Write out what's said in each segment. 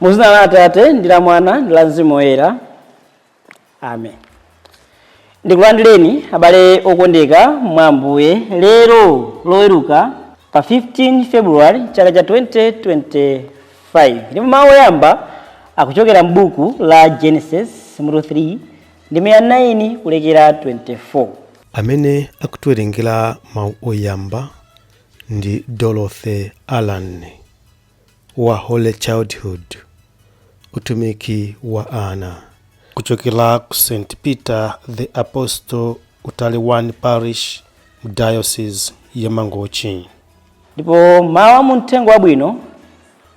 Muzina la Atate ndi la Mwana ndi la Mzimu Woyera. Amen. Ndikulandireni abale okondeka mwa Ambuye lero loweruka pa 15 February chaka cha 2025. Ndipo mawu oyamba akuchokera m'buku la Genesis mutu 3 ndime ya 9 kulekera 24. Amene akutiwerengera mawu oyamba ndi Dorothy Allan wa Holy Childhood, utumiki wa ana, kuchokera ku St Peter the Apostle, Utale 1 Parish, Diocese ya Mangochi. Ndipo mawu a muthenga wabwino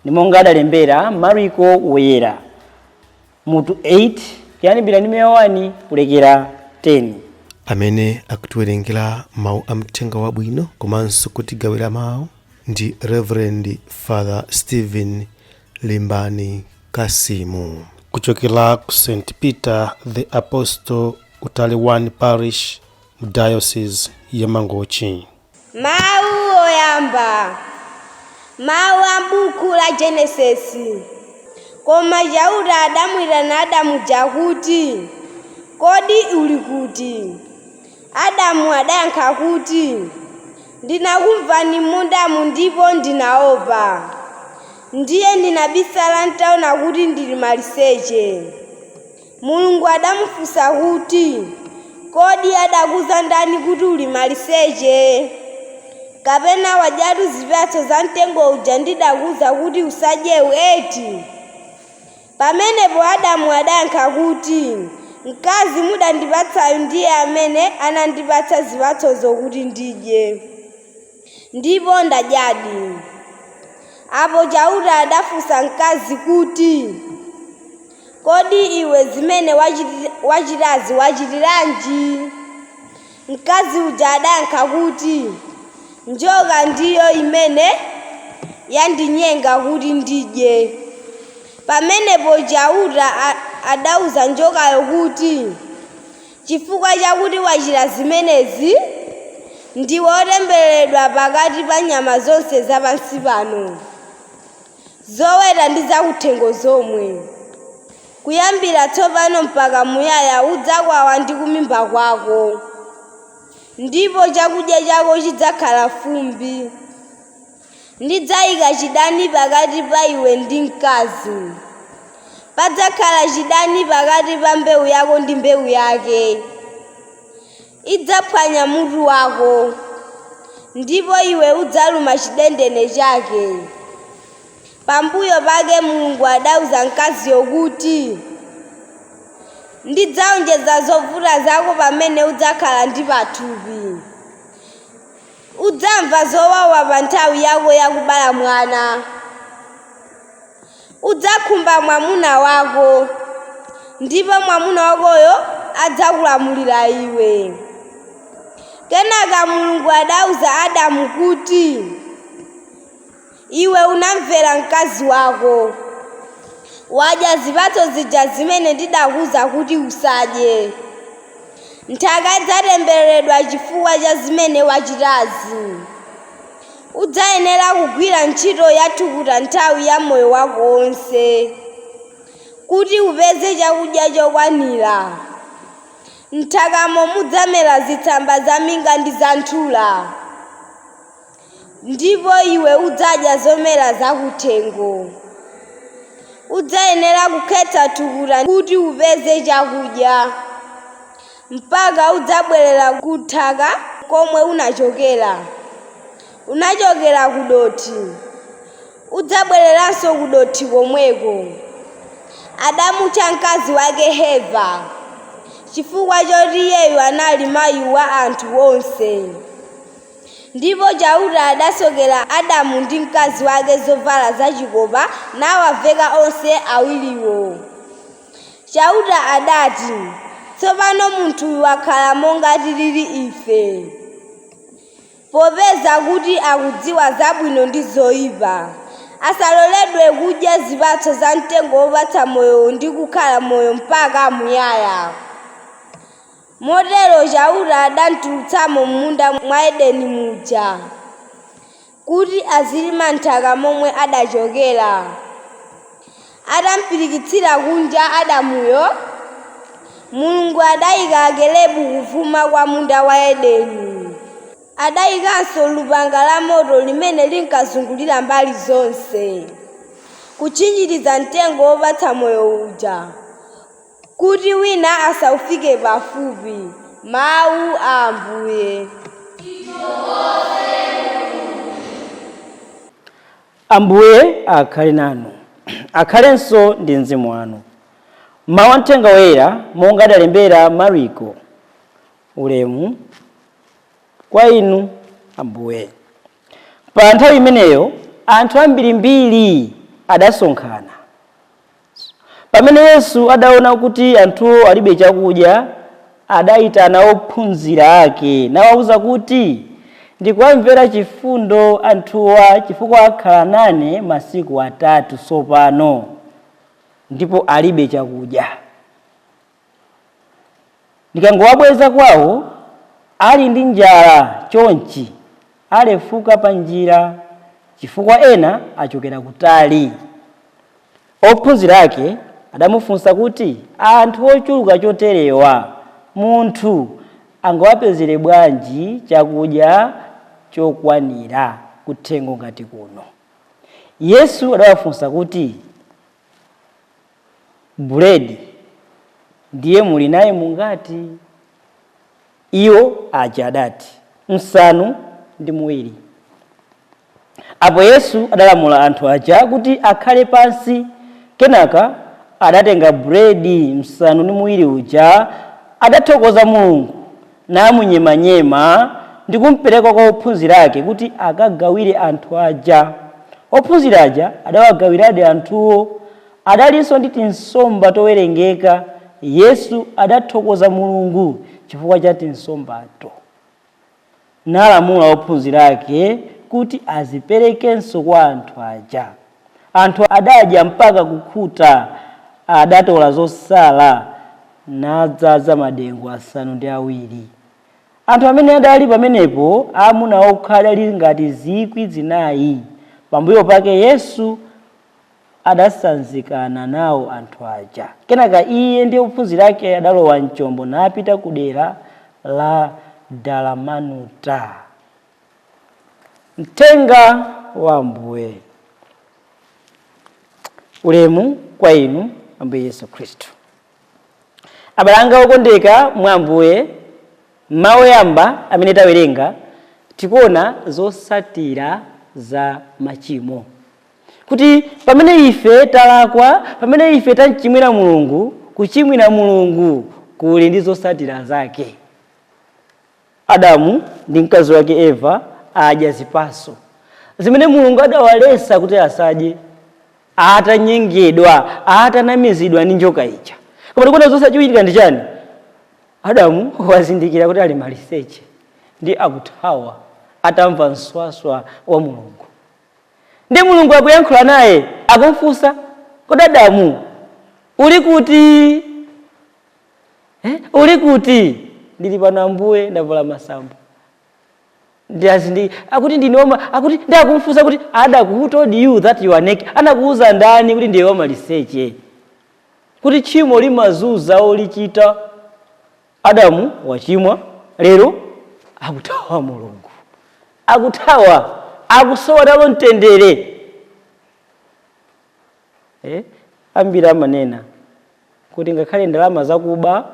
ndi monga adalembera Mariko Woyera mutu 8 kuyambira ndime ya 1 kulekera 10. Amene akutiwerengera mawu a mthenga wabwino komanso kutigawira mawu ndi Reverend Father Stephen Limbani Kasimu, kuchokera ku St Peter the Apostle, Utale 1 Parish, Diocese ya Mangochi. Mawu oyamba, mawu a buku la Genesisi. Koma Chauta adamwitana Adamu jakuti, "Kodi uli kuti?" Adamu adayankha kuti, "Ndinakumvani m'mundamu ndipo ndinaopa. Ndiye ndinabisala ntaona kuti ndili maliseche." Mulungu adamufunsa kuti, "Kodi adakuza ndani kuti uli maliseche? Kapena wadyatu zipatso za mtengo uja ndidakuza kuti usadyewu eti?" Pamenepo Adamu adayankha kuti, "Mkazi mudandipatsayu ndiye amene anandipatsa zipatsozo kuti ndidye, ndipo ndadyadi." Apo Chauta adafunsa mkazi kuti, "Kodi iwe zimene wachitazi wachitiranji?" Mkazi uja adayankha kuti, "Njoka ndiyo imene yandinyenga kuti ndidye." Pamenepo Chauta adauza njokayo kuti, "Chifukwa chakuti wachita zimenezi, ndiwe wotembereredwa pakati pa nyama zonse zapansi pano, zoweta ndi zakuthengo zomwe. Kuyambira tsopano mpaka muyaya udzakwawa ndi kumimba kwako, ndipo chakudya chako chidzakhala fumbi. Ndidzayika chidani pakati pa iwe ndi mkazi, padzakhala chidani pakati pa mbewu yako ndi mbewu yake. Idzaphwanya mutu wako, ndipo iwe udzaluma chidendene chake." Pambuyo pake Mulungu adauza mkaziyo kuti, "Ndidzawonjeza zovuta zako pamene udzakhala ndi pathupi. Udzamva zowawa pa nthawi yako yakubala mwana. Udzakhumba mwamuna wako, ndipo mwamuna wakoyo adzakulamulira iwe." Kenaka Mulungu adauza Adamu kuti, "Iwe unamvera mkazi wako, wadya zipatso zija zimene ndidakuwuza kuti usadye. Nthaka idzatembereredwa chifukwa cha zimene wachitazi. Udzayenera kugwira ntchito yathukuta nthawi ya moyo wako wonse, kuti upeze chakudya chokwanira. Nthakamo mudzamera zitsamba zaminga ndi zanthula, ndipo iwe udzadya zomera zakuthengo. Udzayenera kukhetsa thukuta kuti upeze chakudya, mpaka udzabwerera ku nthaka komwe unachokera. Unachokera ku dothi, udzabwereranso ku dothi komweko." Adamutcha mkazi wake Heva, chifukwa choti iyeyu anali mayi wa anthu onse. Ndipo Chauta adasokera Adamu ndi mkazi wake zovala zachikopa nawaveka onse awiriwo. Chauta adati, "Tsopano munthuyu wakhala monga tilili ife, popeza kuti akudziwa zabwino ndi zoyipa. Asaloledwe kudya zipatso za mtengo wopatsa moyo ndi kukhala moyo mpaka muyaya." Motero Chauta adamutulutsamo m'munda mwa Edeni muja, kuti azilima nthaka momwe adachokera. Atampirikitsira kunja Adamuyo, Mulungu adayika Akerubi kuvuma kwa munda wa Edeni. Adayikanso lupanga la moto limene linkazungulira mbali zonse, kutchinjiriza mtengo wopatsa moyo uja, kuti wina asawufike pafupi. Mawu a Ambuye. Ambuye akhale nanu, akhalenso ndi mzimu wanu. Mawu a Mthenga Woyera monga adalembera Mariko. Ulemu kwa inu Ambuye. Pa nthawi imeneyo anthu ambirimbiri adasonkhana. Pamene Yesu adaona kuti anthuwo alibe chakudya, adayitana ophunzira ake nawawuza kuti, ndikuwamvera chifundo anthuwa chifukwa akhala nane masiku atatu tsopano ndipo alibe chakudya. Ndikangowabweza kwawo ali ndi njala chonchi, alefuka pa njira, chifukwa ena achokera kutali. Ophunzira ake adamufunsa kuti, anthu ochuluka choterewa munthu angawapezere bwanji chakudya chokwanira kuthengo ngati kuno? Yesu adawafunsa kuti, buledi ndiye muli naye mungati? Iwo aja adati, 7. Apo Yesu adalamula anthu aja kuti akhale pansi. Kenaka adatenga buledi 7 uja, adathokoza Mulungu, namunyemanyema ndi kumpereka kwa ophunzira ake kuti akagawire anthu aja. Ophunzira aja adawagawiradi anthuwo. Adalinso ndi tinsomba towerengeka. Yesu adathokoza Mulungu chifukwa cha tinsombato, nalamula ophunzira ake kuti aziperekenso kwa anthu aja. Anthu adadya mpaka kukhuta, adatola zosala nadzaza madengu 7. Anthu amene adali pamenepo amuna okha adali ngati 4,000. Pambuyo pake Yesu adasanzikana nawo anthu aja. Kenaka iye ndi ophunzira ake adalowa mchombo napita ku dera la Dalamanuta. Mthenga wa Ambuye. Ulemu kwa inu Ambuye Yesu Khristu. Abale anga okondeka mwa Ambuye, mawu oyamba amene tawerenga tikuona zosatira za machimo, kuti pamene ife talakwa, pamene ife tachimwira Mulungu, kuchimwira Mulungu kuli ndi zosatira zake. Adamu ndi mkazi wake Eva adya zipaso zimene Mulungu adawalesa kuti asadye, atanyengedwa, atanamizidwa ndi njoka ija. Koma tikuona zosachitika ndi chani? Adamu wazindikira kuti ali maliseche ndi akuthawa atamva mswaswa wa Mulungu. Ndi Mulungu akuyankhula naye, akumfunsa, kodi Adamu uli kuti? Uli kuti? Ndili pano Ambuye, ndavala masamba. Ndi akuti ndine woma, akuti ndi akumfunsa kuti, Adamu, who told you that you are naked? Anakuuza ndani kuti ndiye wamaliseche? Kuti tchimo limazuza olichita. Adamu wachimwa, lero akuthawa Mulungu, akuthawa, akusowa nalo mtendere. Ambiri amanena kuti ngakhale ndalama zakuba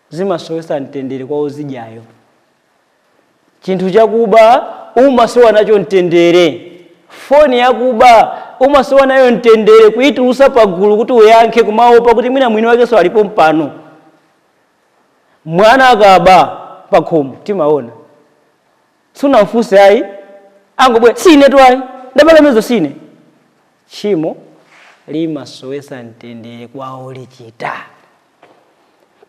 zimasowesa mtendere kwa ozidyayo. Chinthu chakuba umasowa nacho mtendere. Foni yakuba umasowa nayo mtendere, kuyitulusa pagulu kuti uyankhe, kumaopa kuti mwina mwini wakenso alipo mpano. Mwana akaba pakhomo timaona, sunamfunse ayi, angobwera, sine tu ayi, ndapakamezo sine. Tchimo limasowesa mtendere kwa olichita.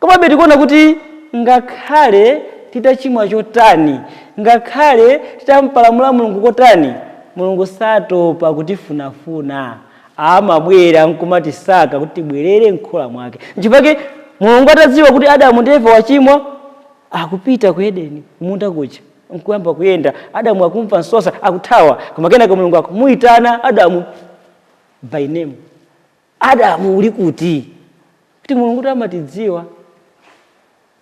Komabe tikuona kuti ngakhale titachimwa chotani, ngakhale titampalamula Mulungu kotani, Mulungu satopa kutifunafuna, amabwera nkumatisaka kuti tibwerere mkhola mwake. Nchifukwa Mulungu atadziwa kuti Adamu ndi Eva wachimwa, akupita ku Edeni kumunda kuja nkuyamba kuyenda. Adamu akumva msosa, akuthawa, koma kenaka Mulungu akumuyitana Adamu by name. Adamu uli kuti? Kuti Mulungu kuti amatidziwa,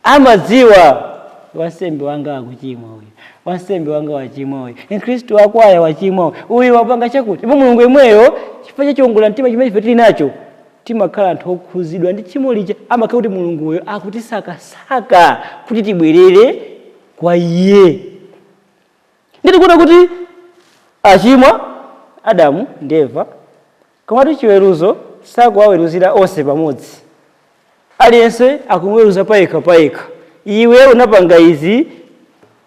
amadziwa wansembe wanga akuchimwa uyu, wansembe wanga wachimwa uyu, mkhristu wakwaya wachimwa uyu, uyu wapanga chakuti. Ndipo Mulungu yemweyo, chifukwa cha chiwongola mtima chimene ife tili nacho, timakhala anthu okhuzidwa ndi tchimo lija. Amakhala kuti Mulunguyo akutisakasaka kuti tibwerere kwa iye. Nditikuona kuti achimwa Adamu ndi Eva, komatu chiweruzo sakuwaweruzira onse pamodzi. Aliyense akumuweruza payekha payekha. Iwe unapanga izi,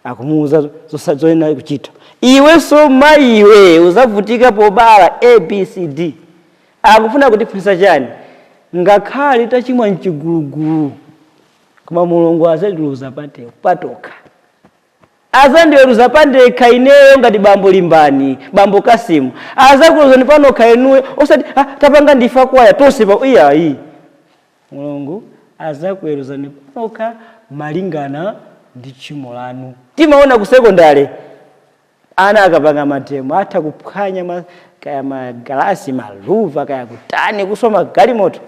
akumuwuza zoyenera kuchita. Iwenso mayiwe uzavutika pobala ABCD. Akufuna kutiphunzitsa chani? Ngakhale tachimwa mchigulugulu, koma Mulungu azatiweruza patokha. Azandiweruza pandekha ineyo ngati bambo Limbani, bambo Kasimu. Azakuweruzani panokha inuyo, osati tapanga ndifa kwaya tonse pa iyayi. Mulungu azakuweruzani panokha malingana ndi tchimo lanu. Timaona ku sekondari ana akapanga matemo atha kuphwanya kaya magalasi, maluva, kaya kutani, kuswa magalimoto,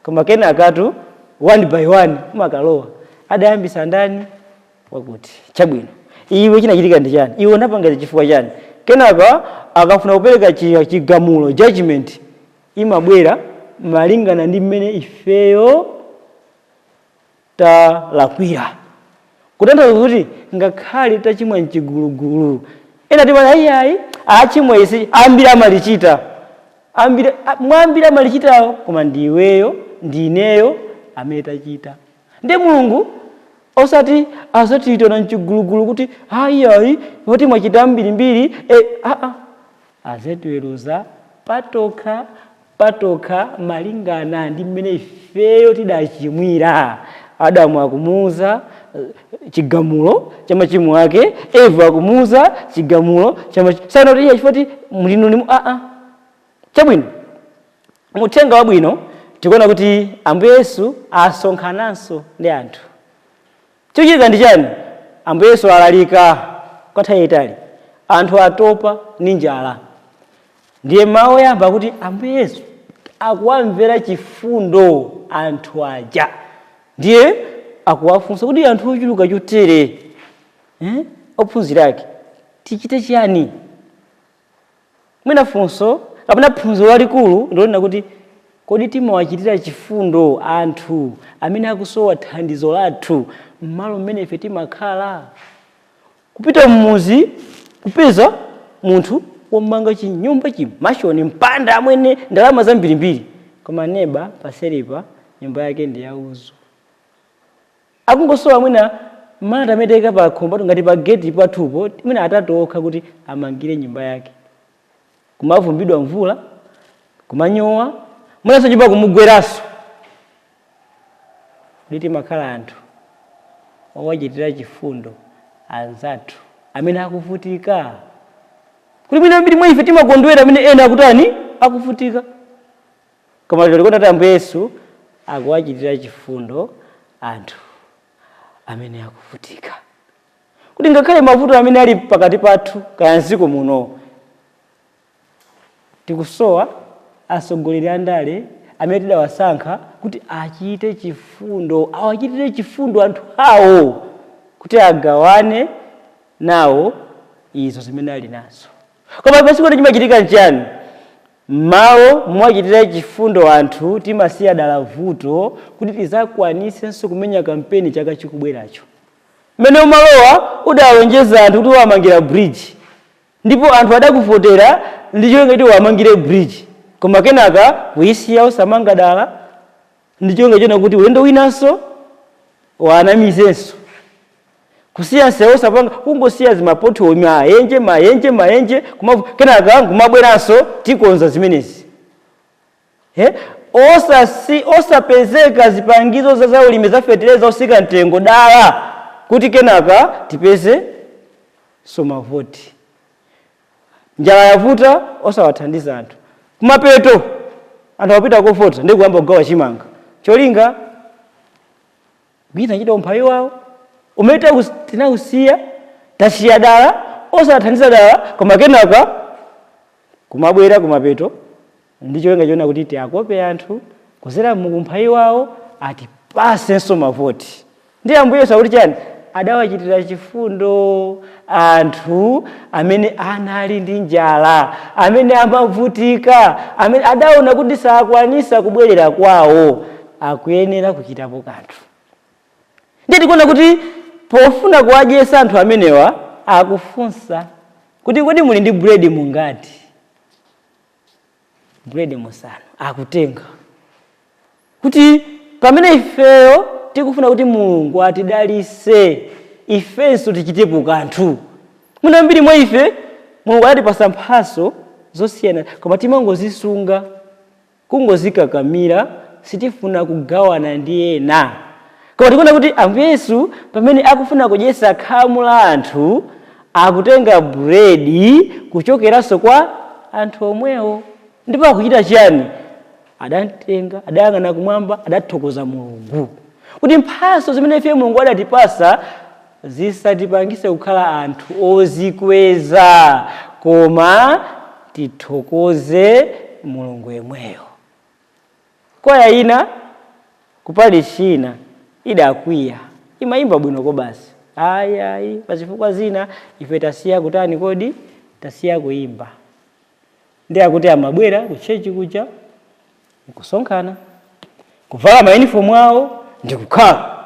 koma kenakatu one by one umakalowa adayambisa ndani wakuti chabwino, iwe chinachitika ndi chani, iwe unapanga chifukwa chani. Kenaka akafuna kupereka chigamulo, judgment imabwera malingana ndi mmene ifeyo talakwira. Kutanthauza kuti ngakhale tachimwa mchigulugulu, ena timati ayiayi achimwa isi, ambiri amalichita, ambiri mwambiri amalichitawo, koma ndiweyo ndineyo amene tachita. Ndi Mulungu osati azatiitana mchigulugulu kuti ayiayi poti mwachita mbirimbiri, azatiweruza patokha patokha malingana ndi mmene ifeyo tidachimwira. Adamu akumuuza chigamulo cha machimo ake, Eva akumuuza chigamulo cha machimo. Sana kuti iye chifukwa mulino ni Chabwino, muthenga wabwino tikuona kuti Ambuye Yesu asonkhananso ndi anthu. Chochitika ndi chani? Ambuye Yesu alalika kwa nthawi yayitali, anthu atopa ndi njala. Ndiye mawu oyamba kuti Ambuye Yesu akuwamvera chifundo anthu aja. Ndiye akuwafunsa kuti anthu ochuluka chotere, ophunzira ake, tichite chiyani? Mwina funso kapena phunziro lalikulu ndilonena kuti kodi timawachitira chifundo anthu amene akusowa thandizo lathu m'malo mmene ife timakhala? Kupita mmuzi kupeza munthu womanga chinyumba chimashoni mpanda amwene ndalama zambirimbiri, koma neba paseripa nyumba yake ndi yauzu. Akungosowa mwina malata amene tayika pa khombo ngati pa gate pathupo, mwina atatu okha kuti amangire nyumba yake. Kumavumbidwa mvula, kumanyowa, mwinanso nyumba kumugweranso. Kuti timakhala anthu owachitira chifundo anzathu amene akuvutika. Kuti mwina ambiri mwa ife timakondwera amene ena akutani? Akuvutika. Koma lero tikuona kuti Ambuye Yesu akuwachitira chifundo anthu amene akuvutika. Kuti ngakhale mavuto amene ali pakati pathu kaya mdziko muno, tikusowa atsogoleri andale amene tidawasankha kuti achite chifundo, awachitire chifundo anthu awo kuti agawane nawo izo zimene ali nazo. Koma pasiku chimachitika nchani? M'malo mwachitira chifundo anthu timasiya dala vuto kuti tizakwanisenso kumenya kampeni chaka chikubweracho. Mmene umalowa udalonjeza anthu kuti wamangira bridge, ndipo anthu adakuvotera ndi cholinga kuti wamangire bridge, koma kenaka kuyisiya usamanga dala ndi cholinga chona kuti ulendo winanso wanamizenso. Kusiya nsewu usapanga, kungosiya zimapothole mayenje mayenje mayenje, kenaka kumabweranso tikonza zimenezi. Osapezeka zipangizo za zaulimi za fetereza osika mtengo dala kuti kenaka tipeze somavoti. Njala yavuta osawathandiza anthu. Kumapeto anthu akupita kovota ndi kuyamba kugawa chimanga. Cholinga kuyita ntchito umphawi wawo umene tinawusiya, tasiya dala osathandiza dala, koma kenaka kumabwera kumapeto Ndi cholinga choona kuti tiakope anthu kuzera mukumphawi wawo atipasenso mavoti. Ndi Ambuye Yesu akuti chani? Adawachitira chifundo anthu amene anali ndi njala, amene amavutika, amene adaona kuti sakwanisa kubwerera kwawo, akuyenera kuchitapo kanthu. Ndiye tikuona kuti pofuna kuwadyesa anthu amenewa akufunsa kuti kodi muli ndi buledi mungati? Buledi musanu. Akutenga kuti pamene ifeyo tikufuna kuti Mulungu atidalise, ifenso tichitepo kanthu. Mwina mbiri mwa ife Mulungu anatipasa mphaso zosiyana, koma timangozisunga, kungozikakamira, sitifuna kugawana ndi ena. Koma tikuona kuti Ambuye Yesu pamene akufuna kudyesa khamu la anthu akutenga buledi kuchokeranso kwa anthu omwewo. Ndipo akuchita chiyani? Adatenga, adayang'ana kumwamba, adathokoza Mulungu kuti mphaso zimene ife Mulungu adatipasa zisatipangise kukhala anthu ozikweza, koma tithokoze Mulungu yemweyo. Kwaya ina kupali ina idakwiya, imayimba bwinoko basi. Ayi ayi, pazifukwa zina ife tasiya kutani kodi? Tasiya kuyimba. Ndi akuti amabwera ku church kuja nkusonkhana, kuvala mayunifomu awo ndi kukhala,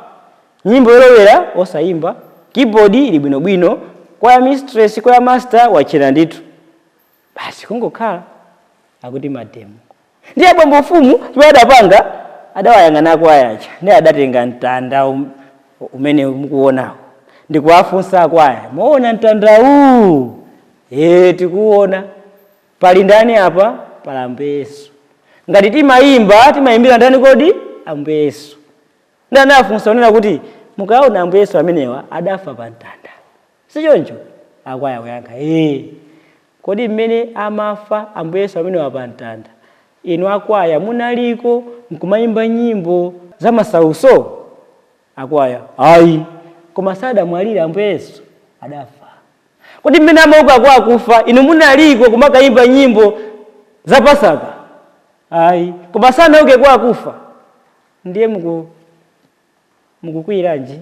nyimbo yolowera osayimba, keyboard ili bwinobwino, kwaya mistress, kwaya master wachena ndithu, basi kungokhala akuti mademo. Ndi abambo mfumu chimene adapanga, adawayang'ana akwaya aja, ndi adatenga mtanda umene mukuonawo ndikuwafunsa akwaya, muona mtandawu? Ee, tikuona. Pali ndani apa? Pali Ambuye Yesu. Ngati timayimba, timayimbira ndani kodi? Ambuye Yesu. Ndi anafunsa onena kuti mukaona Ambuye Yesu amenewa adafa pa mtanda, sichoncho? Akwaya kuyankha ee. Kodi mmene amafa Ambuye Yesu amenewa pa mtanda, inu akwaya munaliko nkumayimba nyimbo za masauso? Akwaya ayi. Koma sadamwalira Ambuye Yesu? Adafa. Kodi mmene amauka kwa akufa, inu munaliko kumakayimba nyimbo za Pasaka? Ayi. Koma sanauke kwa akufa? Ndiye mukukwiranji?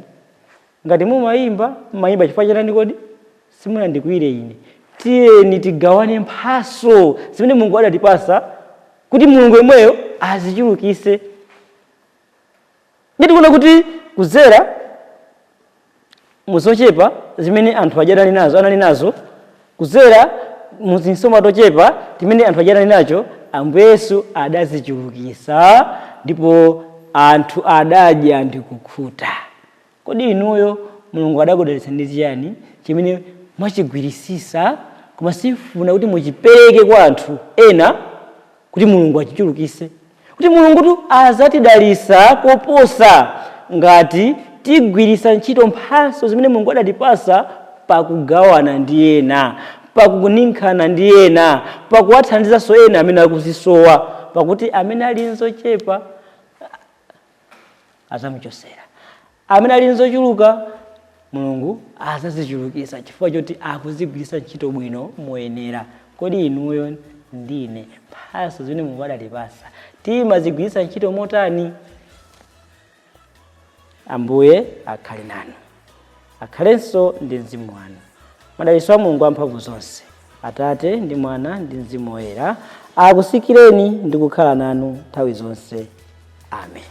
Ngati mumayimba, mumayimba chifukwa chotani kodi? Simunandikwire ine. Tiyeni tigawane mphaso zimene Mulungu adatipasa kuti Mulungu yemweyo azichulukise. Ndi tikuona kuti kuzera muzochepa zimene anthu aja anali nazo, kuzera muzinsomba tochepa timene anthu aja anali nacho, Ambuye Yesu adazichulukisa ndipo anthu adadya ndi kukhuta. Kodi inuyo Mulungu adakudalitsa ndi chiyani chimene mwachigwirisisa koma sifuna kuti muchipereke kwa anthu ena kuti Mulungu achichulukise? Kuti Mulungutu azatidalisa koposa ngati tigwirisa ntchito mphaso zimene Mulungu adatipasa pakugawana ndi ena, pakuninkhana ndi ena, pakuwathandizanso ena amene akuzisowa, pakuti amene ali nzochepa azamuchosera, amene ali nzochuluka Mulungu azazichulukisa chifukwa choti akuzigwirisa ntchito bwino moyenera. Kodi inuyo ndine mphaso zimene Mulungu adatipasa timazigwirisa ntchito motani? Ambuye akhale nanu, akhalenso ndi mzimu wanu. Madalitso a Mulungu amphamvu zonse, Atate ndi Mwana ndi Mzimu Woyera, akusikireni ndi kukhala nanu nthawi zonse. Amen.